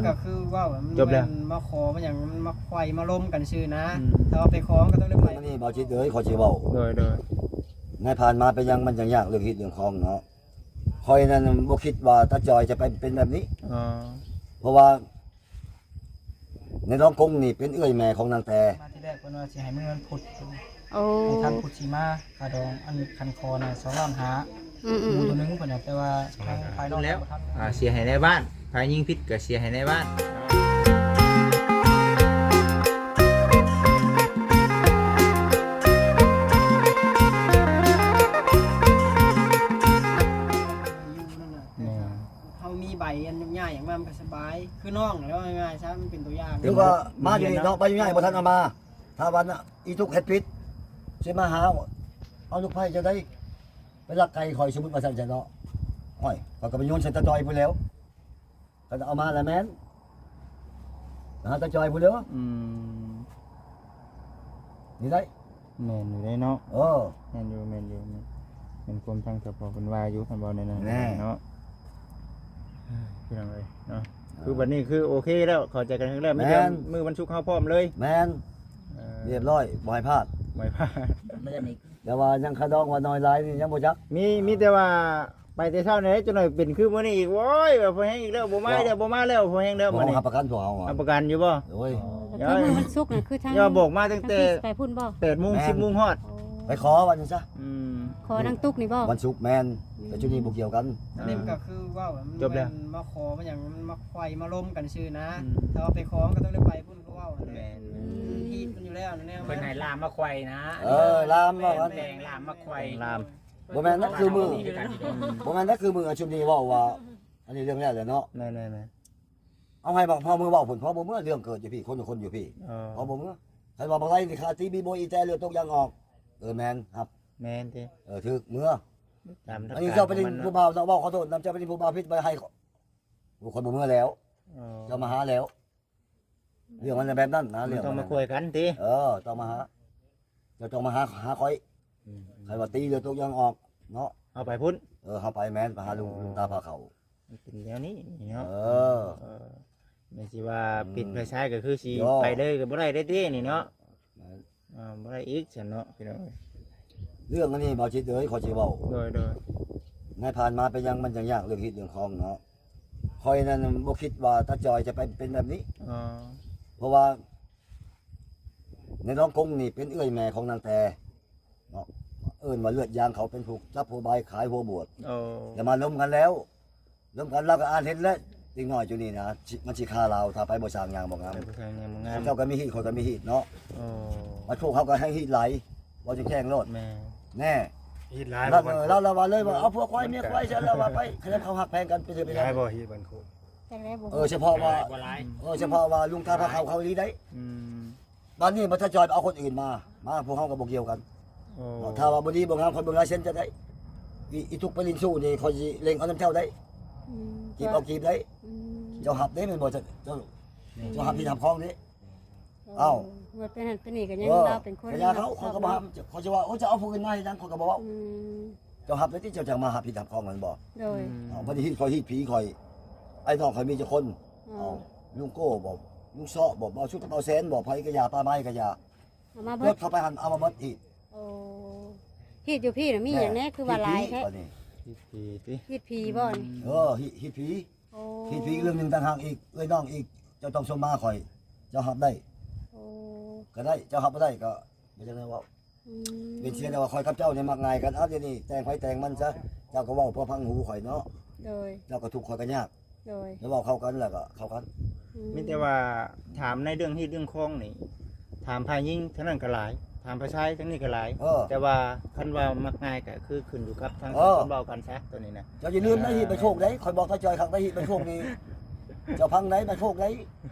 ກໍຄືເວົ້າ ຈົບແລ້ວ ມັນມາຂໍມາຫຍັງ ມັນມາໄຂວ້ມາລົມກັນຊື່ນະ. ອືມ ຖ້າວ່າໄປຂໍມັນກໍຕ້ອງໄດ້ໄປ. ອັນນີ້ບໍ່ຈິດເອີຍ ຂໍຊິເວົ້າ ໂດຍ ໂດຍ ໃນຜ່ານມາເປັນຫຍັງມັນຈັ່ງຍາກເລື່ອງຮີດເລື່ອງຄອງເນາະ. ຂ້ອຍນັ້ນບໍ່ຄິດວ່າຕາຈອຍຈະໄປເປັນແບບນີ້. ອໍ ເພາະວ່າ ໃນລອງກົງນີ້ເປັນເອື້ອຍແມ່ຂອງນາງແຕ່. ມາທີແລກເພິ່ນວ່າຊິໃຫ້ມື້ວັນພຸດ. ໂອ້ ໃຫ້ທັນພຸດຊິມາ ຄ່າດອງ ອັນຄັນຂໍນະ ສອງລ້ານຫ້າ. ອືມໆໆ ໝູ່ໂຕໜຶ່ງເພິ່ນນະ ແຕ່ວ່າທາງຝ່າຍນ້ອງ ແລ້ວ ບໍ່ທັນ ອ່າ ເສຍໃຫ້ນາຍບ້ານ ຝ່າຍຍິງຜິດກໍເສຍໃຫ້ນາຍບ້ານ. ແມ່ນ ເຮົາມີໃບອັນຫຍັງຫຍັງມາ ມັນກໍສະບາຍ ຄືນ້ອງແຫຼະ ເວົ້າງ່າຍໆຊະ ມັນເປັນຕົວຢ່າງ. ຖືວ່າມາຢູ່ນີ້ເນາະ ໃບຫຍັງບໍ່ທັນເອົາມາ ຖ້າວ່າອີຕຸກເຮັດຜິດ ຊິມາຫາເອົາລູກໄຜ່ຈັ່ງໃດ ໄປລັກໄກ່ຂ້ອຍ ສົມມຸດວ່າຊັ້ນຊະເນາະ. ໂອ້ຍ ຂ້ອຍກໍໄປໂຍນໃສ່ຕາຈ່ອຍພຸ້ນແລ້ວ ຄັນເອົາມາລະແມ່ນ ຫາຕາຈ່ອຍພຸ້ນເດີ. ອືມ ນີ້ໄດ້ ແມ່ນຢູ່ເດ້ເນາະ. ເອີ ແມ່ນຢູ່ ແມ່ນຢູ່ ແມ່ນ ແມ່ນຄວາມທາງເຈົ້າພໍ່ເພິ່ນວ່າຢູ່ ຄັນເວົ້າແນວນັ້ນເນາະ. ພີ່ນ້ອງເອີຍເນາະ ຄືບັດນີ້ຄືໂອເຄແລ້ວ ເຂົ້າໃຈກັນແລ້ວ ມີແຕ່ມື້ວັນສຸກເຮົາພ້ອມເລີຍ. ແມ່ນ ເອີ ຮຽບຮ້ອຍ ບໍ່ໃຫ້ພາດ ບໍ່ໃຫ້ພາດ. ແຕ່ວ່າຍັງຄາດອງວ່ານ້ອຍຫຼາຍນີ້ຍັງບໍ່ຈັກ. ມີ ມີແຕ່ວ່າ ໄປແຕ່ເຊົ້ານີ້ ຈັກໜ້ອຍເປັນຄືມື້ນີ້ອີກ ໂອ້ຍ ວ່າພໍແຮງອີກແລ້ວ ບໍ່ມາແລ້ວ ບໍ່ມາແລ້ວ ພໍແຮງແລ້ວ. ບໍ່ ມື້ນີ້ຮັບປະກັນພວກເຮົາ ຮັບປະກັນຢູ່ບໍ່? ໂອ້ຍ ຄືມື້ວັນສຸກນະ ຄືທາງ ຢ່າບອກມາຕັ້ງແຕ່ ໄປພຸ້ນບໍ່? ແປດໂມງ ສິບໂມງຮອດ ໄປຂໍວັນຊະ. ອືມ ຂໍນາງຕຸກນີ້ບໍ່? ວັນສຸກແມ່ນ ແຕ່ຈຸດນີ້ບໍ່ກ່ຽວກັນ. ອັນນີ້ມັນກໍຄືເວົ້າ ຈົບແລ້ວ ມັນມາຂໍມາຫຍັງ ມັນມາໄຂວ້ມາລົມກັນຊື່ນະ. ຖ້າວ່າໄປຂໍມັນກໍຕ້ອງໄດ້ໄປພຸ້ນ ຄືເວົ້ານັ້ນແຫຼະ. ແມ່ນ ມັນຮີດມັນຢູ່ແລ້ວແນວ ເພິ່ນໃຫ້ລາມມາໄຂວ້ນະ. ເອີ ລາມວ່າ ແຕ່ງລາມມາໄຂວ້ ລາມ ບໍ່ແມ່ນນະ ຄືມື້ ບໍ່ແມ່ນນະ ຄືມື້ອາຊຸມນີ້ເວົ້າວ່າ ອັນນີ້ເລື່ອງແລ້ວແຫຼະເນາະ. ແມ່ນໆໆ ເອົາໃຫ້ບັກພໍ່ເມືອເວົ້າພຸ້ນ ພໍ່ບໍ່ເມືອ ເລື່ອງເກີດຢູ່ພີ້ ຄົນ ຄົນຢູ່ພີ້. ເອີ ພໍ່ບໍ່ເມືອ ຄັນວ່າບັກໄລນີ້ຄາຕີມີໂບອີແຕເລືອດຕົກຢາງອອກ ເອີ ແມ່ນ ຮັບ ແມ່ນຕິ. ເອີ ຖືກ ເມືອ ຕາມ ອັນນີ້ເຈົ້າໄປຫຼິ້ນຜູ້ບ່າວເນາະ ເວົ້າຂໍໂທດນຳ ເຈົ້າໄປຫຼິ້ນຜູ້ບ່າວຜິດ ໄປໃຫ້ ໂອ້ ຂ້ອຍບໍ່ເມືອແລ້ວ. ເອີ ເຈົ້າມາຫາແລ້ວ ເລື່ອງມັນແບບນັ້ນນະ ເລື່ອງຕ້ອງມາຄຸຍກັນຕິ. ເອີ ຕ້ອງມາຫາ ເຈົ້າຕ້ອງມາຫາ ຫາຂ້ອຍ. ອືມ ໃຜວ່າຕີເລືອດຕົກຢາງອອກເນາະ ເຮົາໄປພຸ້ນ. ເອີ ເຮົາໄປແມ່ນ ໄປຫາລຸງ ລຸງຕາພາເຂົ້າ ມັນເປັນແນວນີ້ເນາະ. ເອີ ເອີ ແມ່ນຊິວ່າ ອືມ ປິດໄຟໃຊ້ກໍຄືຊິ ໂອ້ ໄປເລີຍກໍບໍ່ໄດ້ເດ້ຕິນີ້ເນາະ. ແມ່ນ ອ່າ ບໍ່ໄດ້ອີກຊັ້ນເນາະ ພີ່ນ້ອງເອີຍ. ເລື່ອງອັນນີ້ ບ່າວຈິດເອີຍ ຂໍຊິເວົ້າ ໂດຍ ໂດຍ ໃນຜ່ານມາເປັນຫຍັງມັນຈັ່ງຍາກເລື່ອງຮີດເລື່ອງຄອງເນາະ. ຂ້ອຍນັ້ນບໍ່ຄິດວ່າຕາຈອຍຈະໄປເປັນແບບນີ້. ອໍ ເພາະວ່າ ໃນລອງກົງນີ້ເປັນເອື້ອຍແມ່ຂອງນາງແຕ່ເນາະ ເອີ້ນວ່າເລືອດຢາງ ເຂົາເປັນຜູ້ຈັບຫົວບາຍຂາຍຫົວບວດ. ໂອ້ ແລ້ວມາລົມກັນແລ້ວ ລົມກັນ ລາວກໍອ່ານເຫັນແລ້ວ ເດັກນ້ອຍຈຸນີ້ນະ ຊິ ມັນຊິຂ້າລາວ ຖ້າໄປບໍ່ສ້າງຫຍັງບໍ່ງາມ. ໄປບໍ່ສ້າງຫຍັງບໍ່ງາມ ເຈົ້າກໍມີຮີດ ຂ້ອຍກໍມີຮີດເນາະ. ໂອ້ ບັດພວກເຮົາກໍແຮງຮີດຫຼາຍ ເວົ້າແຈ້ງໆໂລດ. ແມ່ນ ແນ່ ຮີດຫຼາຍ ລາວ ເອີ ລາວລະວ່າເລີຍວ່າ ເອົາຜົວຄວາຍເມຍຄວາຍ ຊັ້ນລະວ່າໄປ ຄັນເຂົາຮັກແພງກັນ ເປັນເທື່ອເປັນ ຫຼາຍບໍ່? ຮີດບັນຄຸ ຈັກແລ້ວບໍ່ ເອີ ສະເພາະວ່າ ເອີ ສະເພາະວ່າລຸງຕາພາເຂົ້າ ເຂົາອີ່ຫຼີໄດ໋. ອືມ ບາດນີ້ມາຕາຈອຍເອົາຄົນອື່ນມາ ມາພວກເຮົາກໍບໍ່ກ່ຽວກັນ. ໂອ້ ຖ້າວ່າບໍ່ດີບໍ່ງາມ ຂ້ອຍເບິ່ງລາຍເຊັນເຈົ້າໄດ໋. ອີ ອີຕຸກໄປຫຼິ້ນຊູ້ນີ້ ຂ້ອຍຊິເລັ່ງເອົານຳເຈົ້າໄດ໋. ອືມ ກີບເອົາກີບໄດ໋. ອືມ ເຈົ້າຮັບເດ້ແມ່ນບໍ່? ເຈົ້າ ເຈົ້າຮັບຜິດຮັບຄອງເດ້. ເອີ ເອົ້າ ວ່າໄປຫັ້ນໄປນີ້ກໍຍັງ ເອີ ລາວເປັນຄົນ ກໍຢ່າເຂົາ ເນາະ ເຂົາກໍບໍ່ຮັບ. ເຂົາຈະວ່າ ໂອ້ ຈະເອົາຜູ້ອື່ນມາເຮັດຫຍັງ ເຂົາກໍບໍ່ເວົ້າ. ອືມ ເຈົ້າຮັບແລ້ວຕິ ເຈົ້າຈັ່ງມາຮັບຜິດຮັບຄອງແມ່ນບໍ່? ໂດຍ ອືມ ເອົາ ບໍ່ໄດ້ຮີດຂ້ອຍ ຮີດຜີຂ້ອຍ ອ້າຍນ້ອງຂ້ອຍມີຈັກຄົນ? ອໍ ເອົາ ລຸງໂກ້ບໍ ລຸງເຊາະບໍ ບ່າວສຸກ ບ່າວແສນບໍ ໃຜກໍຢ່າ ປ້າໄມ້ກໍຢ່າ ເອົາມາເບິດ ເບິດເຂົ້າໄປຫັ້ນ ເອົາມາເບິດອີກ. ໂອ້ ຮີດຢູ່ພີ້ນະ ມີຫຍັງແດ່ ຄືວ່າຫຼາຍແທ້? ຮີດຜີຕິ ຮີດຜີບໍ? ເອີ ຮີດ ຮີດຜີ ໂອ້ ຮີດຜີອີກເລື່ອງໜຶ່ງຕ່າງຫາກອີກ ເອື້ອຍນ້ອງອີກ ເຈົ້າຕ້ອງສົ່ງມາຂ້ອຍ ເຈົ້າຮັບໄດ້ ໂອ້ ກໍໄດ້ ເຈົ້າຮັບບໍ່ໄດ້ກໍບໍ່ຈັກແນວເວົ້າ. ອືມ ເປັນເສຍແຕ່ວ່າຂ້ອຍກັບເຈົ້ານີ້ມັກງ່າຍກັນ. ເອົາ ດຽວນີ້ແຕ່ງໃຜແຕ່ງມັນຊະ ເຈົ້າກໍເວົ້າພໍຟັງຫູຂ້ອຍເນາະ. ໂດຍ ເຈົ້າກໍທຸກ ຂ້ອຍກໍຍາກ. ໂດຍ ແລ້ວເວົ້າເຂົ້າກັນແລ້ວກໍເຂົ້າກັນ. ອືມ ມີແຕ່ວ່າຖາມໃນເລື່ອງຮີດເລື່ອງຄອງນີ້ ຖາມຝ່າຍຍິງເທົ່ານັ້ນກໍຫຼາຍ ຖາມຝ່າຍຊາຍທາງນີ້ກໍຫຼາຍ. ເອີ ແຕ່ວ່າຄັນວ່າມັກງ່າຍກໍຄືຂຶ້ນຢູ່ກັບທາງ ເອີ ຄົນເວົ້າກັນຊະ ໂຕນີ້ນະ. ເຈົ້າຢ່າລືມນະ ເອີ ຮີດໄປໂຄກໄດ໋ ຂ້ອຍບອກຕາຈອຍຄັກໄດ໋ ຮີດໄປໂຄກນີ້ ເຈົ້າຟັງໄດ໋ ໄປໂຄກໄດ໋ ອື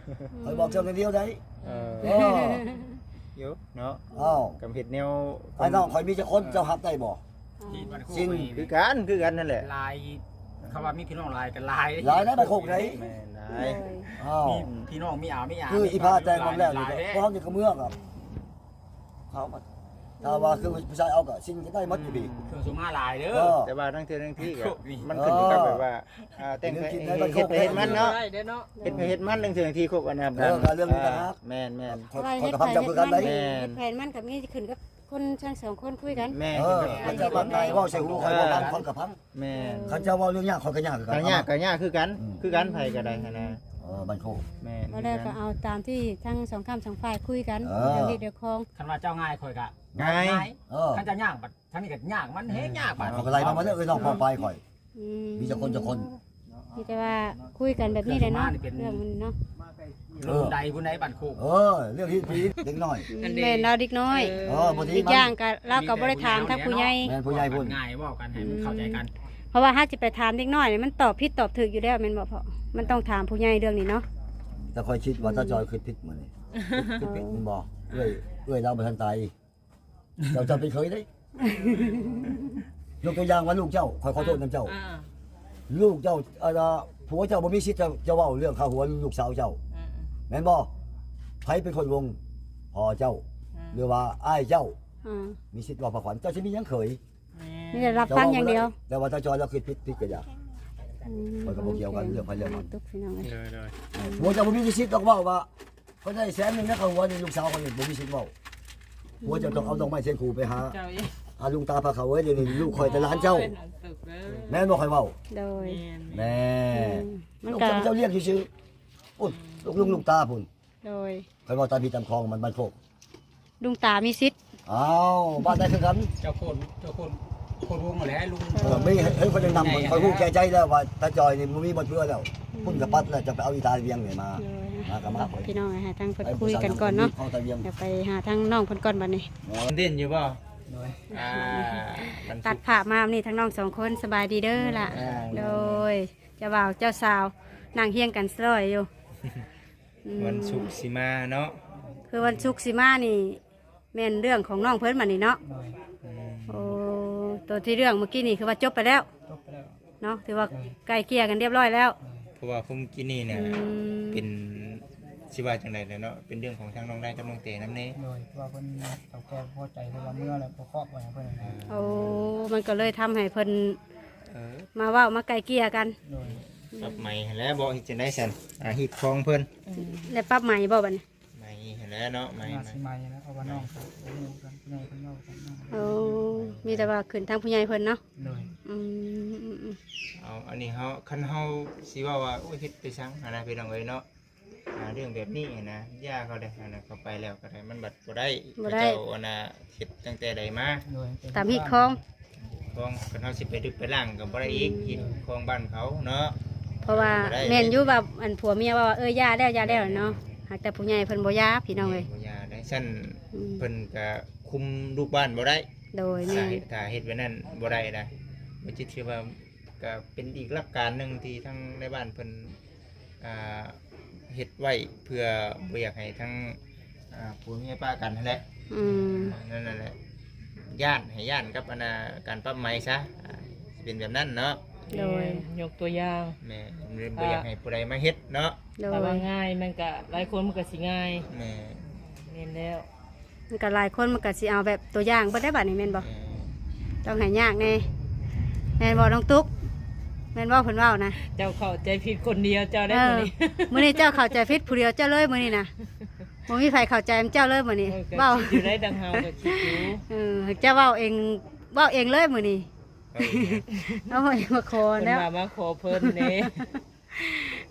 ມ ຂ້ອຍບອກເຈົ້າແນວດຽວໄດ໋. ເອີ ເອີ ຢູ່ເນາະ. ອ້າວ ກຳເຮັດແນວ ອ້າຍນ້ອງຂ້ອຍມີຈັກຄົນ ເຈົ້າຮັບໄດ້ບໍ່? ເອີ ຊິນ ຄືກັນ ຄືກັນຫັ້ນແຫຼະ ຫຼາຍ. ເຂົາວ່າມີພີ່ນ້ອງຫຼາຍກໍຫຼາຍ ຫຼາຍນະ ໄປໂຄກໄດ໋. ແມ່ນຫຼາຍ. ໂດຍ ອ້າວ ມີພີ່ນ້ອງມີອາວມີອາ ຄືອີພາແຕ່ງມັນແລ້ວນີ້ ຫຼາຍເດ້ ພວກເຮົານີ້ກໍເມືອກໍ ເຂົາມາ ຖ້າວ່າຄືຜູ້ຊາຍເອົາກໍສິ່ງທີ່ໄດ້ໝົດຢູ່ພີ້ ເຄື່ອງສຳອາງຫຼາຍເດີ ເອີ ແຕ່ວ່າລາງເທື່ອລາງທີກໍ ໂອ້ ມັນຂຶ້ນຢູ່ກັບແບບວ່າ ອ່າ ແຕ່ງ ເຮັດໃຜເຮັດມັນເນາະ ເຮັດໃຜເຮັດມັນ ລາງເທື່ອລາງທີຄົບກັນນະ ເອີ ກໍເລື່ອງນີ້ຕ່າງຫາກ ແມ່ນໆ ຂ້ອຍ ຂ້ອຍກໍພັງເຈົ້າຄືກັນໄດ໋ ແມ່ນ ເຮັດໃຜມັນກໍມີຂຶ້ນກັບຄົນທັງສອງຄົນຄຸຍກັນ ແມ່ນ ເອີ ຄັນເຈົ້າມັກໄດ້ເວົ້າໃສ່ຫູຂ້ອຍ ເອີ ເວົ້າບາງຄົນກໍພັງ ແມ່ນ ຄັນເຈົ້າເວົ້າເລື່ອງຍາກ ຂ້ອຍກໍຍາກຄືກັນ ກໍຍາກ ເນາະ ກໍຍາກຄືກັນ ອືມ ຄືກັນ ໃຜກໍໄດ້ຫັ້ນນະ ເອີ ມັນໂຄ ແມ່ນ ເວົ້າແລ້ວກໍເອົາຕາມທີ່ທັງສອງຂ້າມສອງຝ່າຍຄຸຍກັນ ເອີ ເລື່ອງເຮັດເລື່ອງຄອງ ຄັນວ່າເຈົ້າງ່າຍ ຂ້ອຍກໍງ່າຍ ງ່າຍ ເອີ ຄັນເຈົ້າຍາກບັດ ທາງນີ້ກໍຍາກ ມັນແຮງຍາກບາດ ເອີ ຂ້ອຍກໍໄລ່ມາໝົດເລີຍ ເອື້ອຍນ້ອງປ້ອງປາຍຂ້ອຍ ອືມ ມີຈັກຄົນຈັກຄົນ ມີແຕ່ວ່າຄຸຍກັນແບບນີ້ແຫຼະເນາະ ເລື່ອງມັນເນາະ ເອີ ໃດຜູ້ໃດບ້ານໂຄກ ເອີ ເລື່ອງທີ່ຜີເດັກນ້ອຍ ອືມ ອັນນີ້ ແມ່ນລາວເດັກນ້ອຍ ເອີ ເອີ ບໍ່ດີ ອີກຢ່າງກໍລາວກໍບໍ່ໄດ້ຖາມທາງຜູ້ໃຫຍ່ ແມ່ນຜູ້ໃຫຍ່ພຸ້ນ ງ່າຍເວົ້າກັນໃຫ້ມັນເຂົ້າໃຈກັນ ອືມ ເພາະວ່າເຮົາຊິໄປຖາມເດັກນ້ອຍນີ້ ມັນຕອບຜິດຕອບຖືກຢູ່ແລ້ວແມ່ນບໍ່ພໍ່? ມັນຕ້ອງຖາມຜູ້ໃຫຍ່ເລື່ອງນີ້ເນາະ ແຕ່ຂ້ອຍຄິດວ່າ ອືມ ຕາຈອຍຄິດຜິດມື້ນີ້ ຄິດຜິດແມ່ນບໍ່? ເອື້ອຍ ເອື້ອຍລາວບໍ່ທັນຕາຍ ເຈົ້າ ເຈົ້າເປັນເຂີຍເດ້ ຍົກຕົວຢ່າງວ່າລູກເຈົ້າ ຂ້ອຍຂໍໂທດນຳເຈົ້າ ອ່າ ລູກເຈົ້າ ເອີ ຜົວເຈົ້າບໍ່ມີສິດຈະ ຈະເວົ້າເລື່ອງຄ່າຫົວລູກສາວເຈົ້າ ອືມ ແມ່ນບໍ່? ໃຜເປັນຄົນລົງ? ພໍ່ເຈົ້າ ອືມ ຫຼືວ່າອ້າຍເຈົ້າ ອືມ ມີສິດເວົ້າພາຂວັນ ເຈົ້າຊິມີຫຍັງເຂີຍ? ແມ່ນ ມີແຕ່ຮັບຟັງຢ່າງດຽວ ແຕ່ວ່າ ແຕ່ວ່າຕາຈອຍລາວຄິດຜິດ ຜິດກໍຢ່າ ອືມ ຂ້ອຍກໍບໍ່ກ່ຽວກັນເລື່ອງໃຜເລື່ອງມັນ ຕົກພີ່ນ້ອງເອີຍ ໂດຍໆ ເອີ ຜົວເຈົ້າບໍ່ມີສິດດອກເວົ້າວ່າ ຂ້ອຍໄດ້ແສນໜຶ່ງນະ ຄ່າຫົວນີ້ ລູກສາວຂ້ອຍນີ້ບໍ່ມີສິດເວົ້າ ອືມ ຜົວເຈົ້າຕ້ອງເອົາດອກໄມ້ທຽນຄູ່ໄປຫາ ເຈົ້າອີກ ຫາລຸງຕາພາເຂົ້າເອີຍ ດຽວນີ້ລູກຂ້ອຍແຕ່ຫຼານເຈົ້າ ໂອ້ຍ ແມ່ນບໍ່ຂ້ອຍເວົ້າ? ໂດຍ ແມ່ນ ອືມ ແມ່ນ ອືມ ມັນກໍ ເຈົ້າ ເຈົ້າລ້ຽງຊື່ໆ ໂອ້ຍ ອືມ ລູກລຸງລູກຕາພຸ້ນ ໂດຍ ຂ້ອຍເວົ້າຕາມພີ້ຕາມຄອງ ມັນບ້ານໂຄກ ລຸງຕາມີສິດ ອ້າວ ບ້ານໃດຄືກັນ ເຈົ້າໂຄດ ເຈົ້າໂຄດ ໂຄດວົງຫັ້ນແຫຼະ ລຸງ ເອີ ມີ ເອີ ເພິ່ນແນະນຳ ຂ້ອຍຮູ້ແກ່ໃຈແລ້ວວ່າຕາຈອຍນີ້ບໍ່ມີບ່ອນເພື່ອແລ້ວ ອືມ ພຸ້ນກໍປັດແລ້ວ ຈະໄປເອົາອີຕາວຽງນີ້ມາ ໂດຍ ມາກໍມາ ພີ່ນ້ອງ ໃຫ້ທາງເພິ່ນຄຸຍກັນກ່ອນເນາະ ເອົາຕາວຽງ ດຽວໄປຫາທາງນ້ອງເພິ່ນກ່ອນບັດນີ້ ເດັ່ນຢູ່ບໍ່? ໂດຍ ອ່າ ຕັດພາບມານີ້ ທາງນ້ອງສອງຄົນ ສະບາຍດີເດີລະ ອ່າ ໂດຍ ເຈົ້າບ່າວເຈົ້າສາວ ນັ່ງຮຽງກັນສະຫຼອຍຢູ່ ອືມ ວັນສຸກຊິມາເນາະ ຄືວັນສຸກຊິມານີ້ ແມ່ນເລື່ອງຂອງນ້ອງເພິ່ນບັດນີ້ເນາະ ໂດຍ ອືມ ໂອ້ ໂຕທີ່ເລື່ອງເມື່ອກີ້ນີ້ຄືວ່າຈົບໄປແລ້ວ ຈົບໄປແລ້ວເນາະ ຖືວ່າ ໂດຍ ໄກ່ເກ່ຍກັນຮຽບຮ້ອຍແລ້ວ ໂດຍ ເພາະວ່າຄຸມກີ້ນີ້ນະ ອືມ ເປັນ ຊິວ່າຈັ່ງໃດແຫຼະເນາະ ເປັນເລື່ອງຂອງທາງນ້ອງໄດ້ກັບນ້ອງເຕນຳແດ່ ໂດຍ ເພາະວ່າເພິ່ນ ເຖົ້າແກ່ບໍ່ພໍໃຈ ເພິ່ນວ່າເມືອແລ້ວບໍ່ຄອບບໍ່ຫຍັງເພິ່ນ ເອີ ໂອ້ ມັນກໍເລີຍທຳໃຫ້ເພິ່ນ ເອີ ມາເວົ້າມາໄກ່ເກ່ຍກັນ ໂດຍ ປັບໃໝຫັ້ນແຫຼະ ບໍ່ເຮັດຈັ່ງໃດຊັ້ນ ອ່າ ຮີດຄອງເພິ່ນ ອືມ ແລ້ວປັບໃໝບໍ່ບັດນີ້? ໃໝຫັ້ນແຫຼະເນາະ ໃໝ ໜ້າຊິໃໝແລ້ວ ເພາະວ່ານ້ອງເຂົາບໍ່ຮູ້ກັນ ຜູ້ໃຫຍ່ເພິ່ນເວົ້າກັນເນາະ ໂອ້ ມີແຕ່ວ່າຂຶ້ນທາງຜູ້ໃຫຍ່ເພິ່ນເນາະ ໂດຍ ອືມໆໆ ເອົາ ອັນນີ້ເຮົາ ຄັນເຮົາຊິເວົ້າວ່າ ໂອ້ຍ ເຮັດໄປສັງຫັ້ນນະ ພີ່ນ້ອງເອີຍເນາະ ອ່າ ເລື່ອງແບບນີ້ຫັ້ນນະ ຢ່າເຂົາເດ້ ອັນນັ້ນເຂົາໄປແລ້ວກໍໄດ້ ມັນບັດບໍ່ໄດ້ ບໍ່ໄດ້ ເຂົາເຈົ້າ ອັນນ່າ ເຮັດຕັ້ງແຕ່ໃດມາ ໂດຍ ຕາມຮີດຄອງ ຄອງ ຄັນເຮົາຊິໄປດຶກໄປລ້າງກໍບໍ່ໄດ້ອີກ ອືມ ຮີດຄອງບ້ານເຂົາເນາະ ເພາະວ່າ ບໍ່ໄດ້ ແມ່ນຢູ່ວ່າ ອັນ ຜົວເມຍເວົ້າວ່າ ເອີ ຢ່າແລ້ວ ຢ່າແລ້ວເນາະ ແມ່ນໆ ຫາກແຕ່ຜູ້ໃຫຍ່ເພິ່ນບໍ່ຢ່າ ພີ່ນ້ອງເອີຍ ແມ່ນ ບໍ່ຢ່າໄດ້ ຊັ້ນ ອືມ ເພິ່ນກໍຄຸມລູກບ້ານບໍ່ໄດ້ ໂດຍ ຖ້າ ແມ່ນ ເຮັດ ຖ້າເຮັດແບບນັ້ນບໍ່ໄດ້ນະ ບໍ່ຈິດ ຖືວ່າກໍເປັນອີກຫຼັກການໜຶ່ງທີ່ທາງໃນບ້ານເພິ່ນ ອ່າ ເຮັດໄວ້ເພື່ອບໍ່ຢາກໃຫ້ທັງ ອ່າ ຜົວເມຍປະກັນຫັ້ນແຫຼະ ອືມ ນັ້ນແຫຼະ ຢ້ານ ໃຫ້ຢ້ານກັບອັນນ່າ ການປັບໃໝຊະ ອ່າ ຊິເປັນແບບນັ້ນເນາະ ໂດຍ ແມ່ນ ຍົກຕົວຢ່າງ ແມ່ນ ບໍ່ຢາກໃຫ້ຜູ້ໃດມາເຮັດເນາະ ໂດຍ ຖ້າວ່າງ່າຍມັນກະ ຫຼາຍຄົນມັນກະຊິງ່າຍ ແມ່ນ ແມ່ນແລ້ວ ມັນກໍຫຼາຍຄົນມັນກໍຊິເອົາແບບຕົວຢ່າງເບິດໄດ້ບັດນີ້ແມ່ນບໍ່? ເອີ ຕ້ອງໃຫ້ຍາກແດ່ ແມ່ນບໍ່ນ້ອງຕຸກ? ແມ່ນບໍ່ເພິ່ນເວົ້ານະ? ເຈົ້າເຂົ້າໃຈຜິດຄົນດຽວເຈົ້າໄດ້ ເອີ ມື້ນີ້ ມື້ນີ້ເຈົ້າເຂົ້າໃຈຜິດຜູ້ດຽວເຈົ້າເລີຍມື້ນີ້ນະ ບໍ່ມີໃຜເຂົ້າໃຈນຳເຈົ້າເລີຍມື້ນີ້ ເອີ ເວົ້າ ກໍຄິດຢູ່ໄດ້ ດັ່ງເຮົາກໍຄິດຢູ່ ເອີ ເຈົ້າເວົ້າເອງ ເວົ້າເອງເລີຍມື້ນີ້ ເວົ້າເອງ ເອົາເອງມາຂໍແລ້ວ ເພິ່ນວ່າມາຂໍເພິ່ນເດ້.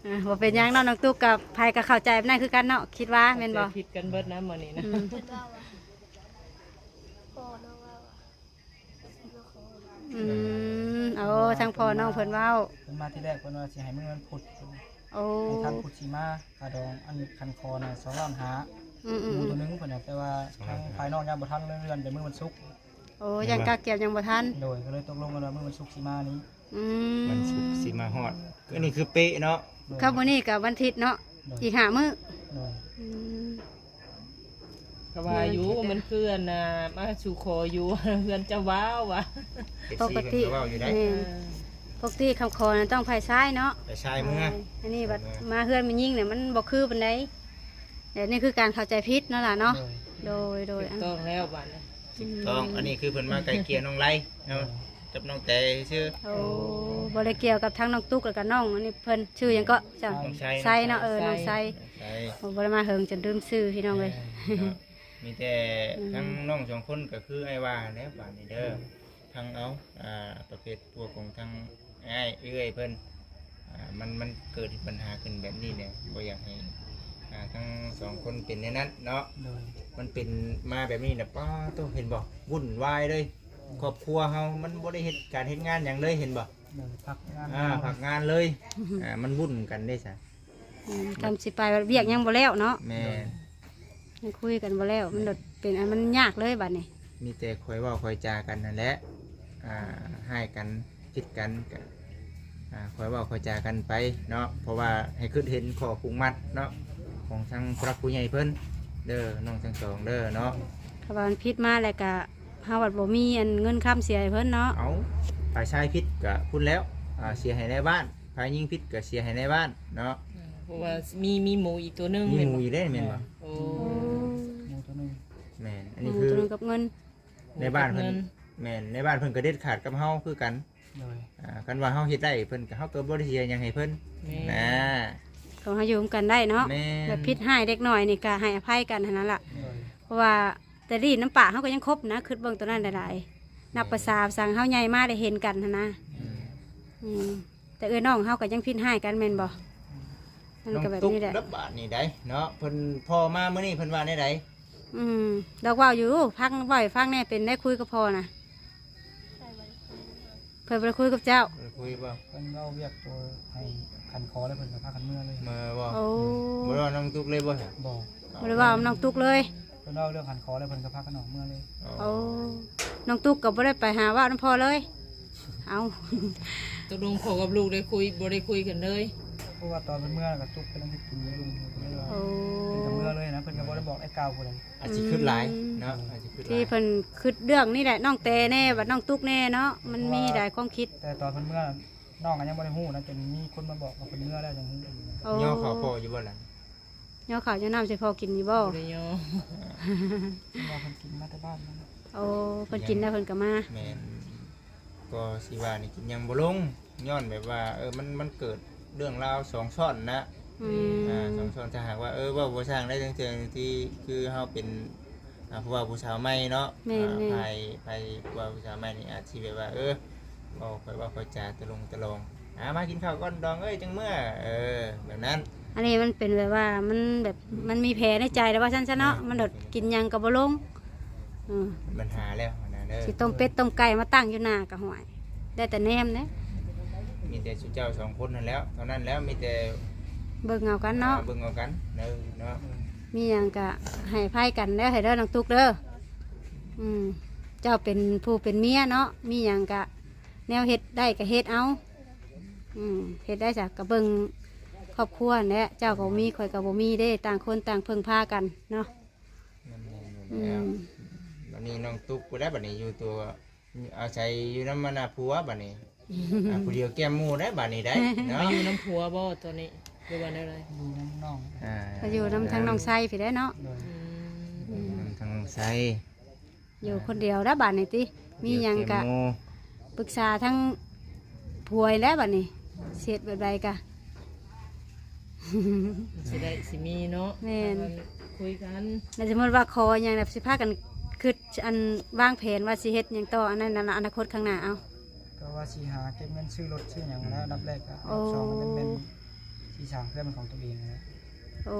ອ່າ ບໍ່ເປັນຫຍັງເນາະ ນ້ອງຕຸກ ກໍໃຜກໍເຂົ້າໃຈແບບນັ້ນຄືກັນເນາະ ຄິດວ່າແມ່ນບໍ່? ເຂົ້າໃຈຜິດກັນເບິດນະມື້ນີ້ນະ ອືມ ພໍ່ນ້ອງວ່າວ່າ ອືມ ໂອ້ ທາງພໍ່ນ້ອງເພິ່ນເວົ້າ ເພິ່ນມາທີແລກເພິ່ນວ່າຊິໃຫ້ມື້ວັນພຸດ ໂອ້ ໃຫ້ທັນພຸດຊິມາ ຄ່າດອງ ອັນຄັນຂໍນະ ສອງລ້ານຫ້າ ອືມໆໆ ໝູໂຕໜຶ່ງເພິ່ນນະ ແຕ່ວ່າທາງຝ່າຍນ້ອງຍັງບໍ່ທັນເລື່ອນ ເປັນມື້ວັນສຸກ ໂອ້ ຢ້ານກະກຽມຍັງບໍ່ທັນ ໂດຍ ກໍເລີຍຕົກລົງກັນວ່າມື້ວັນສຸກຊິມານີ້ ອືມ ວັນສຸກຊິມາຮອດ ອັນນີ້ຄືເປະເນາະ ໂດຍ ຄັບ ມື້ນີ້ກໍວັນທິດເນາະ ໂດຍ ອີກຫ້າມື້ ໂດຍ ອືມ ກໍວ່າຢູ່ ມື້ວັນທິດ ມັນຄືອັນນ່າ ມາສູ່ຂໍຢູ່ເຮືອນເຈົ້າບ່າວວ່າ ເອັຟຊີ ປົກກະຕິ ເພິ່ນກໍເວົ້າຢູ່ໄດ໋ ແມ່ນ ເອີ ປົກກະຕິຄຳຂໍນັ້ນຕ້ອງຝ່າຍຊາຍເນາະ ຝ່າຍຊາຍເມືອ ເອີ ອັນນີ້ບັດ ເອີ ມາເຮືອນແມ່ຍິງນີ້ມັນບໍ່ຄືປານໃດ ແຕ່ນີ້ຄືການເຂົ້າໃຈຜິດເນາະຫຼານເນາະ ໂດຍ ໂດຍ ໂດຍ ຖືກຕ້ອງແລ້ວບັດນີ້ ຕ້ອງ ອັນນີ້ຄືເພິ່ນມາໄກ່ເກ່ຍນ້ອງໄລເນາະ ກັບນ້ອງແຕຊື່. ໂອ້ ບໍ່ໄດ້ກ່ຽວກັບທັງນ້ອງຕຸກ ແລ້ວກໍນ້ອງ ອັນນີ້ເພິ່ນຊື່ຫຍັງເກາະເຈົ້າ? ນ້ອງໄຊ ໄຊເນາະ. ເອີ ນ້ອງໄຊ ນ້ອງໄຊ. ໂອ້ ບໍ່ໄດ້ມາເຫິງຈົນລືມຊື່ ພີ່ນ້ອງເອີຍ. ເອີ ເນາະ ມີແຕ່ ອືມ ທັງນ້ອງສອງຄົນກໍຄືອ້າຍວ່າແຫຼະ ບາດນີ້ເດີ ທັງເອົາ ອ່າ ປະເພດພວກຂອງທັງອ້າຍເອື້ອຍເພິ່ນ ອ່າ ມັນ ມັນເກີດບັນຫາຂຶ້ນແບບນີ້ແຫຼະ ບໍ່ຢາກໃຫ້ ອ່າ ທັງສອງຄົນເປັນແນວນັ້ນເນາະ. ໂດຍ ມັນເປັນມາແບບນີ້ນະ ປ້າໂຕ ເຫັນບໍ່? ວຸ້ນວາຍເລີຍ ຄອບຄົວເຮົາມັນບໍ່ໄດ້ເຮັດການເຮັດງານຫຍັງເລີຍ ເຫັນບໍ່? ໂດຍ ພັກງານ ອ່າ ພັກງານເລີຍ. ອ່າ ມັນວຸ້ນກັນເດ້ຊະ. ອືມ ທຳຊິໄປວຽກຍັງບໍ່ແລ້ວເນາະ. ແມ່ນ ຍັງຄຸຍກັນບໍ່ແລ້ວ ມັນໂດດເປັນອັນ ມັນຍາກເລີຍບາດນີ້. ມີແຕ່ຄ່ອຍເວົ້າຄ່ອຍຈາກັນນັ້ນແຫຼະ ອ່າ ຮ້າຍກັນຜິດກັນກະ ອ່າ ຄ່ອຍເວົ້າຄ່ອຍຈາກັນໄປເນາະ ເພາະວ່າໃຫ້ຄິດເຫັນຂໍ້ຜູກມັດເນາະ ຂອງທາງຜູ້ຫຼັກຜູ້ໃຫຍ່ເພິ່ນເດີ ນ້ອງທັງສອງເດີເນາະ. ຖ້າວ່າມັນຜິດມາແລ້ວກະ ເຮົາບັດບໍ່ມີອັນເງິນຄຳເສຍໃຫ້ເພິ່ນເນາະ. ເອົາ ຝ່າຍຊາຍຜິດກະພຸ້ນແລ້ວ ອ່າ ເສຍໃຫ້ນາຍບ້ານ ຝ່າຍຍິງຜິດກໍເສຍໃຫ້ນາຍບ້ານເນາະ. ເອີ ເພາະວ່າມີ ມີໝູອີກຕົວໜຶ່ງ ມີໝູອີກເດ້ ແມ່ນບໍ່? ໂອ້ ໝູຕົວໜຶ່ງ ແມ່ນ. ອັນນີ້ຄື ໝູຕົວໜຶ່ງກັບເງິນ ໃນບ້ານເພິ່ນ ແມ່ນ ໃນບ້ານເພິ່ນກໍເດັດຂາດກັບເຮົາຄືກັນ. ໂດຍ ອ່າ ຄັນວ່າເຮົາເຮັດໄດ້ ເພິ່ນກໍ ເຮົາກໍບໍ່ໄດ້ເສຍຫຍັງໃຫ້ເພິ່ນ. ແມ່ນ ນະ ຂອງເຮົາຢູ່ນຳກັນໄດ້ເນາະ. ແມ່ນ ແບບຜິດຮ້າຍເລັກນ້ອຍນີ້ກໍໃຫ້ອະໄພກັນຫັ້ນນະລະ. ໂດຍ ເພາະວ່າ ແຕ່ດີນຳປາກເຮົາກໍຍັງຄົບນະ ຄິດເບິ່ງຕົວນັ້ນຫຼາຍໆ ນັບປະສາສັງເຮົາໃຫຍ່ມາໄດ້ເຫັນກັນຫັ້ນນະ. ອືມ ອືມ ແຕ່ເອື້ອຍນ້ອງເຮົາກໍຍັງຜິດຮ້າຍກັນແມ່ນບໍ່? ອືມ ມັນກໍແບບນີ້ແຫຼະ. ນ້ອງຕຸກ ບາດນີ້ໄດ໋ເນາະ ເພິ່ນ ພໍ່ມາມື້ນີ້ເພິ່ນວ່າແນວໃດ? ອືມ ດອກເວົ້າຢູ່ ຟັງ ເວົ້າໃຫ້ຟັງແດ່ ເປັນໄດ້ຄຸຍກັບພໍ່ນະ? ເພິ່ນບໍ່ໄດ້ຄຸຍກັບເຈົ້າ? ບໍ່ໄດ້ຄຸຍບໍ່? ເພິ່ນເວົ້າວຽກໂຕໃຫ້ຂັນຂໍແລ້ວເພິ່ນກໍພາກັນເມືອເລີຍ. ເມືອບໍ່? ໂອ້ ບໍ່ໄດ້ເວົ້ານຳນ້ອງຕຸກເລີຍບໍ່? ບໍ່ ບໍ່ໄດ້ເວົ້ານຳນ້ອງຕຸກເລີຍ. ເພິ່ນເວົ້າເລື່ອງຂັນຂໍແລ້ວເພິ່ນກໍພາກັນອອກເມືອເລີຍ. ໂອ້ ໂອ້ ນ້ອງຕຸກກໍບໍ່ໄດ້ໄປຫາເວົ້ານຳພໍ່ເລີຍ? ເອົ້າ ຕົກລົງພໍ່ກັບລູກໄດ້ຄຸຍ ບໍ່ໄດ້ຄຸຍກັນເລີຍ? ເພາະວ່າຕອນເພິ່ນເມືອກໍຕຸກເພິ່ນເຮັດກິນຢູ່ ເພິ່ນກໍເມືອເລີຍນະ ເພິ່ນກໍບໍ່ໄດ້ບອກໄດ້ກ່າວຜູ້ໃດ. ອືມ ອາດຊິຄິດຫຼາຍເນາະ ອາດຊິຄິດຫຼາຍ ທີ່ເພິ່ນຄິດເລື່ອງນີ້ແຫຼະ ນ້ອງແຕແດ່ ບັດນ້ອງຕຸກແດ່ເນາະ ມັນມີຫຼາຍຄວາມຄິດ. ແຕ່ຕອນເພິ່ນເມືອ ນ້ອງກໍຍັງບໍ່ໄດ້ຮູ້ນະ ຈົນມີຄົນມາບອກວ່າເພິ່ນເມືອແລ້ວຈັ່ງຮູ້. ໂອ້ ຍໍເຂົ້າພໍ່ຢູ່ບໍ່ລະ? ຍໍເຂົ້າຍໍນ້ຳໃຫ້ພໍ່ກິນຢູ່ບໍ່? ບໍ່ໄດ້ຍໍ ເພິ່ນວ່າເພິ່ນກິນມາແຕ່ບ້ານນັ້ນ. ໂອ້ ເພິ່ນກິນແລ້ວເພິ່ນກໍມາ. ແມ່ນ ກໍຊິວ່ານີ້ກິນຍັງບໍ່ລົງ ຍ້ອນແບບວ່າ ເອີ ມັນ ມັນເກີດເລື່ອງລາວສອງຊ້ອນນະ. ອືມ ອ່າ ສອງຊ້ອນ ຖ້າຫາກວ່າ ເອີ ເວົ້າບໍ່ຊ່າງໄດ້ ຕັ້ງແຕ່ທີ່ຄືເຮົາເປັນ ອ່າ ຜູ້ບ່າວຜູ້ສາວໃໝ່ເນາະ. ແມ່ນໆ ອ່າ ຝ່າຍ ຝ່າຍຜູ້ບ່າວຜູ້ສາວໃໝ່ນີ້ອາດຊິແບບວ່າ ເອີ ເວົ້າ ຂ້ອຍເວົ້າຂ້ອຍຈາຕະຫຼົງຕະຫຼອງ ອ່າ ມາກິນເຂົ້າກ່ອນດອງເອີຍ ຈັ່ງເມືອ ເອີ ແບບນັ້ນ. ອັນນີ້ມັນເປັນແບບວ່າ ມັນແບບ ມັນມີແຜໃນໃຈແລ້ວວ່າຊັ້ນຊະເນາະ. ແມ່ນ ມັນໂດດກິນຫຍັງກໍບໍ່ລົງ. ເອີ ບັນຫາແລ້ວຫັ້ນນະເດີ ຊິຕົ້ມເປັດຕົ້ມໄກ່ມາຕັ້ງຢູ່ໜ້າກໍ ຫ້ວຍ ໄດ້ແຕ່ແນມເດ້. ມີແຕ່ຊຸມເຈົ້າສອງຄົນຫັ້ນແຫຼ້ວ ເທົ່ານັ້ນແຫຼ້ວ ມີແຕ່ເບິ່ງເອົາກັນເນາະ ເບິ່ງເອົາກັນເດີເນາະ. ມີຫຍັງກະໃຫ້ອະໄພກັນເດີ ໃຫ້ເດີນ້ອງຕຸກເດີ. ອືມ ເຈົ້າເປັນຜູ້ເປັນເມຍເນາະ ມີຫຍັງກະແນວເຮັດໄດ້ກະເຮັດເອົາ. ອືມ ເຮັດໄດ້ຊະ ກະເບິ່ງຄອບຄົວຫັ້ນແຫຼະ ເຈົ້າກໍບໍ່ມີ ຂ້ອຍກໍບໍ່ມີເດ້ ຕ່າງຄົນຕ່າງເພິ່ງພາກັນເນາະ. ແມ່ນໆ ຢູ່ແລ້ວ. ອືມ ບັດນີ້ນ້ອງຕຸກຜູ້ໃດບັດນີ້ ຢູ່ຕົວ ອາໄສຢູ່ນຳອັນນ່າຜົວບັດນີ້ ອ່າ ຜູ້ດຽວແກ້ມໝູ່ໄດ໋ບັດນີ້ໄດ໋ເນາະ. ມາຢູ່ນຳຜົວບໍ່ຕອນນີ້ ຫຼືວ່າແນວໃດ? ຢູ່ນຳນ້ອງ ອ່າ ມາຢູ່ນຳທາງນ້ອງໄຊພີ້ແຫຼະເນາະ. ໂດຍ ອືມ ຢູ່ນຳທາງນ້ອງໄຊ ຢູ່ຄົນດຽວແລ້ວບາດນີ້ຕິ ມີຫຍັງກະປຶກສາທາງຜົວແລ້ວບາດນີ້ ຊິເຮັດແບບໃດກະ ຊິໄດ້ຊິມີເນາະ. ແມ່ນ ເພິ່ນຄຸຍກັນ ແລ້ວສົມມຸດວ່າຂໍຫຍັງແບບ ຊິພາກັນຄິດ ອັນ ວາງແຜນວ່າຊິເຮັດຫຍັງຕໍ່ ອັນນັ້ນ ອະນາຄົດຂ້າງໜ້າເອົາ. ກໍວ່າຊິຫາເກັບເງິນຊື້ລົດຊື້ຫຍັງແລ້ວ ອັນດັບແລກ ກໍ ໂອ້ ອັນດັບສອງ ມັນແມ່ນຊິສ້າງເຮືອນເປັນຂອງຕົວເອງແລ້ວ. ໂອ້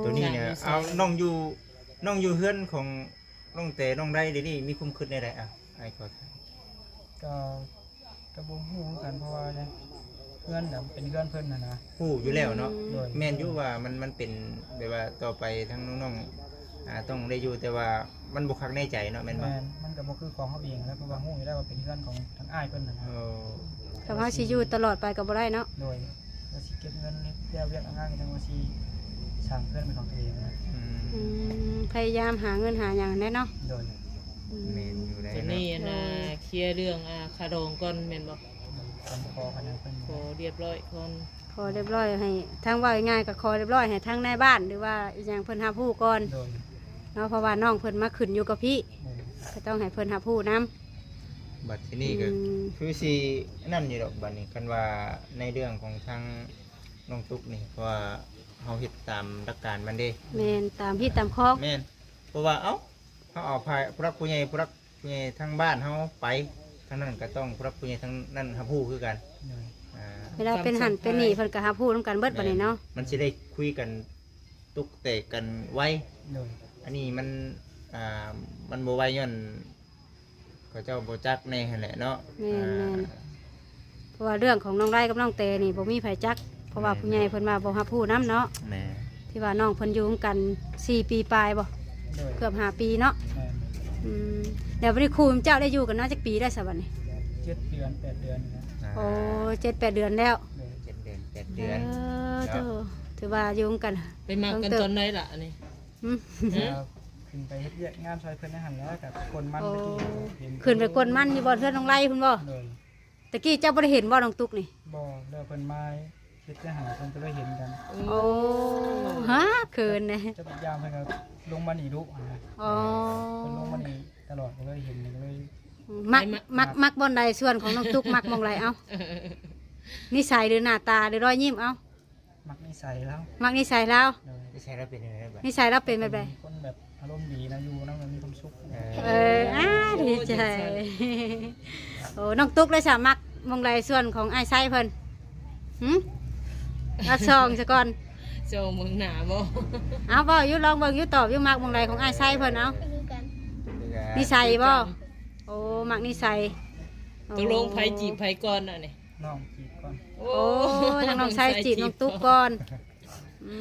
ຕົວນີ້ນະ ເອົາ ນ້ອງຢູ່ ນ້ອງຢູ່ເຮືອນຂອງ ນ້ອງແຕນ້ອງໄດ ດຽວນີ້ມີຄວາມຄິດແນວໃດ? ອ່ະ ອ້າຍຂໍຖາມ. ກໍ ກໍບໍ່ຮູ້ຄືກັນ ເພາະວ່າເຮືອນນະເປັນເຮືອນເພິ່ນຫັ້ນນະ. ຮູ້ຢູ່ແລ້ວເນາະ. ອືມ ໂດຍ ແມ່ນຢູ່ວ່າມັນ ມັນເປັນແບບວ່າຕໍ່ໄປທາງນ້ອງໆ ອ່າ ຕ້ອງໄດ້ຢູ່ ແຕ່ວ່າມັນບໍ່ຄັກໃນໃຈເນາະ ແມ່ນບໍ່? ແມ່ນ ມັນກໍບໍ່ຄືຂອງເຮົາເອງແລ້ວ ເພາະວ່າຮູ້ຢູ່ແລ້ວວ່າເປັນເຮືອນຂອງທາງອ້າຍເພິ່ນຫັ້ນນະ. ໂອ້ ຄັນເຮົາຊິຢູ່ຕະຫຼອດໄປກໍບໍ່ໄດ້ເນາະ. ໂດຍ ວ່າຊິເກັບເງິນເຮັດວຽກງານ ຫຼືວ່າຊິສ້າງເຮືອນເປັນຂອງຕົວເອງນະ. ອືມ ອືມ ພະຍາຍາມຫາເງິນຫາຫຍັງແຫຼະເນາະ. ໂດຍ ອືມ ແມ່ນຢູ່ໄດ໋ ຕອນນີ້ ເນາະ ອັນນ່າ ເຄຍເລື່ອງ ອ່າ ຄ່າດອງກ່ອນແມ່ນບໍ່? ໂດຍ ຄຳຂໍກັນນະເພິ່ນ ຂໍຮຽບຮ້ອຍກ່ອນ ຂໍຮຽບຮ້ອຍໃຫ້ທາງ ເວົ້າງ່າຍໆ ກໍຂໍຮຽບຮ້ອຍໃຫ້ທາງນາຍບ້ານ ຫຼືວ່າອີ່ຫຍັງເພິ່ນຮັບຮູ້ກ່ອນ. ໂດຍ ເນາະ ເພາະວ່ານ້ອງເພິ່ນມາຂຶ້ນຢູ່ກັບພີ້. ໂດຍ ກໍຕ້ອງໃຫ້ເພິ່ນຮັບຮູ້ນຳ. ບັດທີນີ້ກໍ ອືມ ຄືຊິນັ້ນຢູ່ດອກ ບັດນີ້ ຄັນວ່າໃນເລື່ອງຂອງທາງນ້ອງຕຸກນີ້ ເພາະວ່າເຮົາເຮັດຕາມຫຼັກການມັນເດ້. ແມ່ນ ຕາມຮີດຕາມຄອງ. ແມ່ນ ເພາະວ່າ ເອົ້າ ເຮົາເອົາພາ ຜູ້ຫຼັກຜູ້ໃຫຍ່ ຜູ້ຫຼັກຜູ້ໃຫຍ່ທາງບ້ານເຮົາໄປ ທາງນັ້ນກໍຕ້ອງຜູ້ຫຼັກຜູ້ໃຫຍ່ທາງນັ້ນຮັບຮູ້ຄືກັນ. ໂດຍ ອ່າ ເວລາເປັນຫັ້ນເປັນນີ້ ເພິ່ນກໍຮັບຮູ້ນຳກັນເບິດບັດນີ້ເນາະ. ແມ່ນ ມັນຊິໄດ້ຄຸຍກັນ ຕົກແຕກກັນໄວ. ໂດຍ ອັນນີ້ມັນ ອ່າ ມັນບໍ່ໄວ ຍ້ອນເຂົາເຈົ້າບໍ່ຈັກແດ່ຫັ້ນແຫຼະເນາະ. ແມ່ນໆ ອ່າ ເພາະວ່າເລື່ອງຂອງນ້ອງໄລກັບນ້ອງແຕນີ້ບໍ່ມີໃຜຈັກ ເພາະວ່າ ແມ່ນ ຜູ້ໃຫຍ່ເພິ່ນວ່າບໍ່ຮັບຮູ້ນຳເນາະ. ແມ່ນ ທີ່ວ່ານ້ອງເພິ່ນຢູ່ນຳກັນສີ່ປີປາຍບໍ່? ໂດຍ ເກືອບຫ້າປີເນາະ. ແມ່ນ ອືມ ແລ້ວບັດນີ້ຄູ່ເຈົ້າໄດ້ຢູ່ກັນມາຈັກປີແລ້ວຊະບັດນີ້? ເຈັດເດືອນ ແປດເດືອນນີ້ແຫຼະ. ໂອ້ ເຈັດແປດເດືອນແລ້ວ. ໂດຍ ເຈັດເດືອນ ແປດເດືອນ. ເອີ ເນາະ ໂທ້ ຖືວ່າຢູ່ນຳກັນ ໄປມັກກັນຕອນໃດລະອັນນີ້? ຫຶ? ຫຶ? ກໍຂຶ້ນໄປເຮັດວຽກງານຊ່ອຍເພິ່ນໃນຫັ້ນແຫຼະ ກໍກົນມັນ. ໂອ້ ຕະກີ້ເຫັນ ຂຶ້ນໄປກົນມັນຢູ່ບ່ອນເຮືອນນ້ອງໄລພຸ້ນບໍ່? ໂດຍ ຕະກີ້ເຈົ້າບໍ່ໄດ້ເຫັນບໍ່ນ້ອງຕຸກນີ້? ບໍ່ ແລ້ວເພິ່ນມາເຮັດໃນຫັ້ນ ເພິ່ນກໍເລີຍເຫັນກັນ. ໂອ້ ຮະ ເຂີນແດ່. ຈັກຢ່າງເພິ່ນກໍລົງມານີ້ດຸຫັ້ນນະ. ອໍ ເພິ່ນລົງມານີ້ຕະຫຼອດ ກໍເລີຍເຫັນ ກໍເລີຍ ມັກ ໄປ ມັກ ມັກ ມັກບ່ອນໃດ? ສ່ວນຂອງນ້ອງຕຸກມັກໝ່ອງໃດ? ເອົ້າ ນິໄສ ຫຼື ໜ້າຕາ ຫຼື ລອຍຍິ້ມ? ເອົ້າ ມັກນິໄສລາວ. ມັກນິໄສລາວ. ໂດຍ ນິໄສລາວເປັນແບບໃດ? ນິໄສລາວເປັນແບບໃດ? ເປັນຄົນແບບອາລົມດີນະ ຢູ່ນຳແລ້ວມີຄວາມສຸກ. ເອີ ເອີ ອາ ດີໃຈ. ໂອ້ ນ້ອງຕຸກເລີຍສາມັກໝ່ອງໃດ ສ່ວນຂອງອ້າຍໄຊເພິ່ນ? ຫຶ? ລາວສ່ອງສາກ່ອນ ສ່ອງເບິ່ງໜ້າບໍ່? ເອົາ ເວົ້າຢູ່ ລອງເບິ່ງຢູ່ ຕອບຢູ່ ມັກໝ່ອງໃດຂອງອ້າຍໄຊເພິ່ນ? ເອົາ ຄືກັນ ນິໄສບໍ່? ຄືກັນ. ໂອ້ ມັກນິໄສ. ຕົກລົງໃຜຈີບໃຜກ່ອນອັນນີ້? ນ້ອງຈີບກ່ອນ. ໂອ້ ໂອ້ ທາງນ້ອງໄຊຈີບນ້ອງຕຸກກ່ອນ. ອື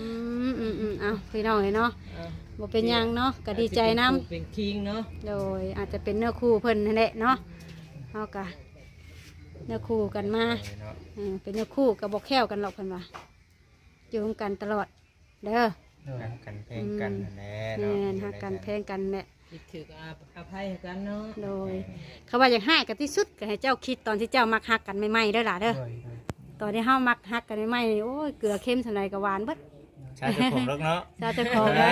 ມ ອືມ ອືມ ເອົາ ພີ່ນ້ອງເອີຍເນາະ ເອົ້າ ບໍ່ເປັນຫຍັງເນາະ ກໍດີໃຈນຳ ເປັນຄູ່ເປັນຄີງເນາະ. ໂດຍ ອາດຈະເປັນເນື້ອຄູ່ເພິ່ນຫັ້ນແຫຼະເນາະ. ເຮົາກໍເນື້ອຄູ່ກັນມາ ເອີ ເປັນເນື້ອຄູ່ກໍບໍ່ແຄ້ວກັນດອກ ເພິ່ນວ່າ ຢູ່ນຳກັນຕະຫຼອດເດີ. ໂດຍ ຮັກກັນແພງກັນຫັ້ນແຫຼະເນາະ. ແມ່ນ ຮັກກັນແພງກັນແຫຼະ. ຄິດຖືກອະ ອະໄພໃຫ້ກັນເນາະ. ໂດຍ ແມ່ນ ຄຳວ່າຢາກຮ້າຍກັນທີ່ສຸດ ກໍໃຫ້ເຈົ້າຄິດຕອນທີ່ເຈົ້າມັກຮັກກັນໃໝ່ໆເດີຫຼ້າເດີ. ໂດຍ ໂດຍ ຕອນທີ່ເຮົາມັກຮັກກັນໃໝ່ໆນີ້ ໂອ້ຍ ເກືອເຄັມສ່ຳໃດກໍຫວານເບິດ. ຊາເຈົ້າຂອງດອກເນາະ ຊາເຈົ້າຂອງເລີຍ.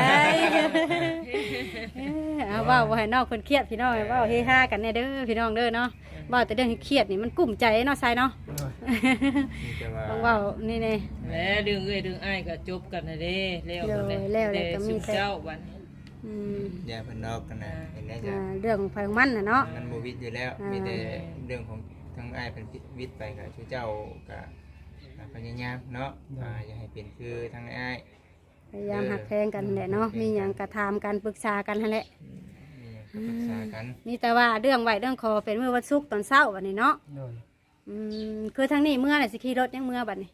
ເອີ ເອົາ ເວົ້າບໍ່ໃຫ້ນ້ອງເພິ່ນຄຽດ ພີ່ນ້ອງ ເອີ ເວົ້າເຮຮາກັນແດ່ເດີ ພີ່ນ້ອງເດີເນາະ. ເອີ ເວົ້າແຕ່ເລື່ອງເຄຍດນີ້ມັນກຸ້ມໃຈເນາະ ຊາຍເນາະ. ໂດຍ ມີແຕ່ວ່າ ຕ້ອງເວົ້ານີ້ແນ່ ແລະເລື່ອງເອື້ອຍເລື່ອງອ້າຍກໍຈົບກັນຫັ້ນເດ້ ແລ້ວ. ໂດຍ ແລ້ວ ແລ້ວກໍມີແຕ່ເຈົ້າບັດນີ້ ອືມ ຢ່າເພິ່ນນອກກັນນະ. ອ່າ ເຫັນໄດ້ ອ່າ ເລື່ອງຂອງໃຜຂອງມັນນະເນາະ ມັນບໍ່ວິດຢູ່ແລ້ວ. ອ່າ ມີແຕ່ເລື່ອງຂອງທາງອ້າຍເພິ່ນວິດໄປ ກໍຊຸເຈົ້າກໍພະຍາຍາມເນາະ. ໂດຍ ອ່າ ຢ່າໃຫ້ເປັນຄືທາງອ້າຍ ພະຍາຍາມຮັກແພງກັນຫັ້ນແຫຼະເນາະ. ເອີ ມີຫຍັງກໍຖາມກັນ ປຶກສາກັນຫັ້ນແຫຼະ. ອືມ ມີຫຍັງກໍປຶກສາກັນ ອືມ ມີແຕ່ວ່າເລື່ອງໄຫວ້ເລື່ອງຂໍເປັນມື້ວັນສຸກຕອນເຊົ້າບັດນີ້ເນາະ. ໂດຍ ອືມ ຄືທາງນີ້ເມືອແຫຼະ ຊິຂີ່ລົດຫຍັງເມືອບັດນີ້?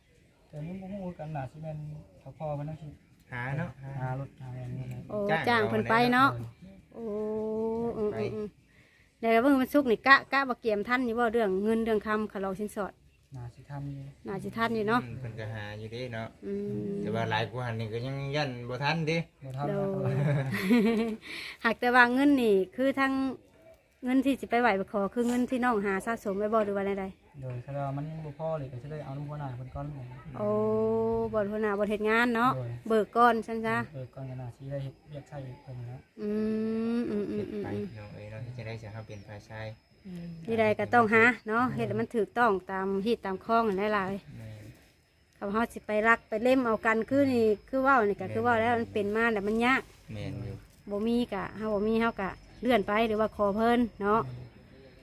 ແຕ່ຍັງບໍ່ຮູ້ຄືກັນ ໜ້າຊິແມ່ນເຂົາພໍ່ເພິ່ນນະ ຊິຫາເນາະ ຫາລົດຫາຫຍັງນີ້ແຫຼະ. ໂອ້ ຈ້າງເພິ່ນໄປເນາະ. ໂດຍ ໂອ້ ເອີ ໄປ ເອີ ເອີ ແລ້ວມື້ວັນສຸກນີ້ກະ ກະວ່າກຽມທັນຢູ່ບໍ່ ເລື່ອງເງິນເລື່ອງຄຳ ຄ່າດອງສິນສອດ? ໜ້າຊິທັນຢູ່ ໜ້າຊິທັນຢູ່ເນາະ. ອືມ ເພິ່ນກໍຫາຢູ່ເດ້ເນາະ. ອືມ ແຕ່ວ່າຫຼາຍກວ່າຫັ້ນນີ້ກໍຍັງຢ້ານບໍ່ທັນເດ້. ບໍ່ທັນ. ໂດຍ ແລ້ວ ຫາກແຕ່ວ່າເງິນນີ້ ຄືທາງເງິນທີ່ຊິໄປໄຫວ້ໄປຂໍ ຄືເງິນທີ່ນ້ອງຫາສະສົມໄວ້ບໍ່ ຫຼືວ່າແນວໃດ? ໂດຍ ຖ້າວ່າມັນຍັງບໍ່ພໍເລີຍ ກໍຊິໄດ້ເອົານຳຫົວໜ້າເພິ່ນກ່ອນ. ໂອ້ ບ່ອນຫົວໜ້າ ບ່ອນເຮັດງານເນາະ. ໂດຍ ເບີກກ່ອນຊັ້ນຊະ. ໂດຍ ເບີກກ່ອນ ກໍໜ້າຊິໄດ້ເຮັດວຽກໃຊ້ເພິ່ນນະ. ອືມ ອືມ ອືມ ເຮັດໄປ ອືມ ພີ່ນ້ອງເອີຍເນາະ ເຮັດຈັ່ງໃດຊິເຮົາເປັນຝ່າຍຊາຍ. ອືມ ທີ່ໃດກໍຕ້ອງຫາເນາະ. ໂດຍ ເຮັດໃຫ້ມັນຖືກຕ້ອງຕາມຮີດຕາມຄອງຫັ້ນຫຼາຍໆ. ແມ່ນ ຄັນເຮົາຊິໄປລັກໄປເລັມເອົາກັນ ຄືນີ້ ຄືເວົ້ານີ້ກໍຄືເວົ້າແລ້ວ ມັນເປັນມາແລ້ວມັນຍາກ. ແມ່ນຢູ່ ບໍ່ມີກະ ເຮົາບໍ່ມີເຮົາກະເລື່ອນໄປ ຫຼືວ່າຂໍເພິ່ນເນາະ.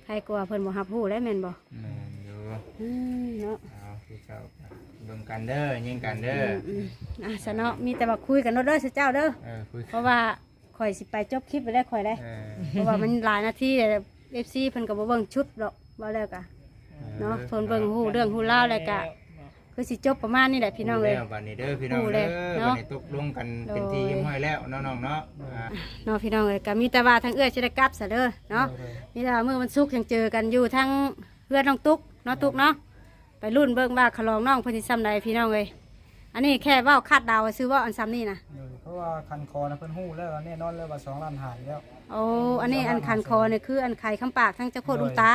ແມ່ນ ໃຜກວ່າເພິ່ນບໍ່ຮັບຮູ້ແລ້ວແມ່ນບໍ່? ແມ່ນຢູ່. ອືມ ເນາະ ເອົາ ຄືເຈົ້າເບິ່ງກັນເດີ ຍິງກັນເດີ. ອືມ ອືມ ອ່າ ຊະເນາະ ມີແຕ່ວ່າຄຸຍກັນໂລດເດີ ເຈົ້າເດີ. ເອີ ຄຸຍ ເພາະວ່າ ຂ້ອຍຊິໄປຈົບຄລິບໄປແລ້ວຂ້ອຍເດ້. ເອີ ເພາະວ່າມັນຫຼາຍນາທີແລ້ວ ເອັຟຊີ ເພິ່ນກໍບໍ່ເບິ່ງຊຸດດອກ ເວົ້າແລ້ວກະ ເອີ ເນາະ ເພິ່ນເບິ່ງຮູ້ເລື່ອງຮູ້ລາວແລ້ວກະ ຄືຊິຈົບປະມານນີ້ແຫຼະພີ່ນ້ອງເອີຍ. ຮູ້ແລ້ວບັດນີ້ເດີພີ່ນ້ອງເດີ ເນາະ ບັດນີ້ຕົກລົງກັນເປັນທີ່ຮຽບຮ້ອຍແລ້ວເນາະນ້ອງເນາະ. ອ່າ ເນາະພີ່ນ້ອງເອີຍ ກໍມີແຕ່ວ່າທາງເອື້ອຍຊິໄດ້ກັບຊະເດີເນາະ. ໂດຍ ໂດຍ ມີແຕ່ວ່າມື້ວັນສຸກຍັງເຈີກັນຢູ່ທາງເຮືອນນ້ອງຕຸກເນາະ ຕຸກເນາະ. ໄປລຸ້ນເບິ່ງວ່າຂະຫຼອງນ້ອງເພິ່ນຊິຊ່ຳໃດພີ່ນ້ອງເອີຍ. ອັນນີ້ແຄ່ເວົ້າຄາດເດົາຊື່ເວົ້າອັນຊ່ຳນີ້ນະ. ໂດຍ ເພາະວ່າຂັນຂໍນະເພິ່ນຮູ້ແລ້ວ ແນ່ນອນແລ້ວວ່າສອງລ້ານຫ້າຢູ່ແລ້ວ. ໂອ້ ອັນນີ້ອັນຂັນຂໍນີ້ຄືອັນໄຂຄຳປາກທາງເຈົ້າໂຄດ ໂດຍ ລຸງຕາ.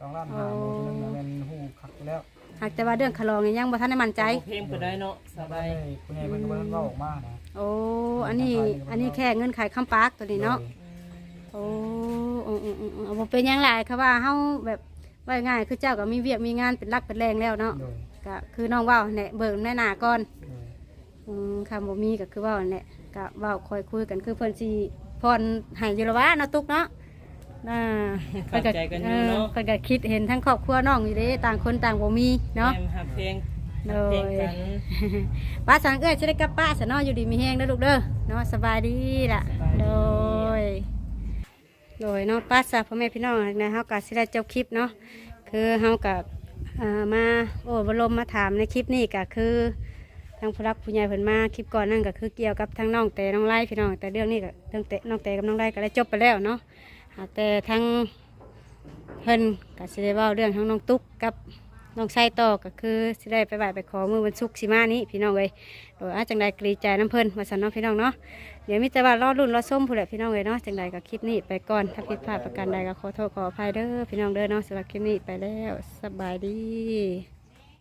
ສອງລ້ານຫ້າ ໂອ້ ໝູ່ເພິ່ນນັ້ນນະແມ່ນຮູ້ຄັກຢູ່ແລ້ວ. ຫາກແຕ່ວ່າເລື່ອງຂະຫຼອງນີ້ຍັງບໍ່ທັນໄດ້ໝັ້ນໃຈ. ເພງປານໃດເນາະ ສະບາຍ. ຜູ້ໃຫຍ່ເພິ່ນກໍບໍ່ທັນເວົ້າອອກມານະ. ໂອ້ ອັນນີ້ ອັນນີ້ແຄ່ເງື່ອນໄຂຄຳປາກໂຕນີ້ເນາະ. ໂດຍ. ໂອ້ ເອີໆໆໆ ບໍ່ເປັນຫຍັງຫຼາຍ ຄືວ່າເຮົາແບບ ເວົ້າງ່າຍໆ ຄືເຈົ້າກໍມີວຽກມີງານເປັນຫຼັກເປັນແຫຼ່ງແລ້ວເນາະ ໂດຍ ກໍຄືນ້ອງເວົ້າຫັ້ນແຫຼະ ເບິ່ງໃນໜ້າກ່ອນ ໂດຍ ອືມ ຄັນບໍ່ມີກໍຄືເວົ້າຫັ້ນແຫຼະ ກໍເວົ້າຄ່ອຍຄຸຍກັນ ຄືເພິ່ນຊິຜ່ອນໃຫ້ຢູ່ລະຫວາເນາະ ຕຸກເນາະ ອ່າ ເຂົ້າໃຈກັນຢູ່ເນາະ ເອີ ເພິ່ນກໍຄິດເຫັນທັງຄອບຄົວນ້ອງຢູ່ເດ້ ຕ່າງຄົນຕ່າງບໍ່ມີເນາະ ແມ່ນ ຮັກແພງ ໂດຍ ຮັກແພງກັນ ໄປຊັ້ນ ເອື້ອຍຊິໄດ້ກັບປະຊັ້ນເນາະ ຢູ່ດີມີແຮງເດີລູກເດີເນາະ ສະບາຍດີລະ ສະບາຍດີ ໂດຍ ໂດຍເນາະ ໄປຊະ ພໍ່ແມ່ພີ່ນ້ອງ ແລ້ວເຮົາກໍຊິໄດ້ຈົບຄລິບເນາະ ຄືເຮົາກໍ ເອີ ມາໂອ້ມາລົມມາຖາມໃນຄລິບນີ້ ກໍຄືທາງຜູ້ຫຼັກຜູ້ໃຫຍ່ເພິ່ນມາ ຄລິບກ່ອນນັ້ນກໍຄືກ່ຽວກັບທາງນ້ອງແຕນ້ອງໄລ ພີ່ນ້ອງ ແຕ່ເລື່ອງນີ້ກໍ ເລື່ອງແຕ ນ້ອງແຕກັບນ້ອງໄລກໍໄດ້ຈົບໄປແລ້ວເນາະ ຫາກແຕ່ທາງເພິ່ນກໍຊິໄດ້ເວົ້າເລື່ອງທາງນ້ອງຕຸກກັບ ນ້ອງໄຊຕໍ່ ກໍຄືຊິໄດ້ໄປໄຫວ້ໄປຂໍມື້ວັນສຸກຊິມານີ້ພີ່ນ້ອງເອີຍ ໂດຍ ອາ ຈັ່ງໃດກໍດີໃຈນຳເພິ່ນວ່າຊັ້ນເນາະພີ່ນ້ອງເນາະ ດຽວມີແຕ່ວ່າລໍລຸ້ນລໍຊົມພຸ້ນແຫຼະພີ່ນ້ອງເອີຍເນາະ ຈັ່ງໃດກໍຄລິບນີ້ໄປກ່ອນ ຖ້າຜິດພາດປະການໃດກໍຂໍໂທດຂໍອະໄພເດີພີ່ນ້ອງເດີເນາະ ສຳລັບຄລິບນີ້ໄປແລ້ວ ສະບາຍດີ.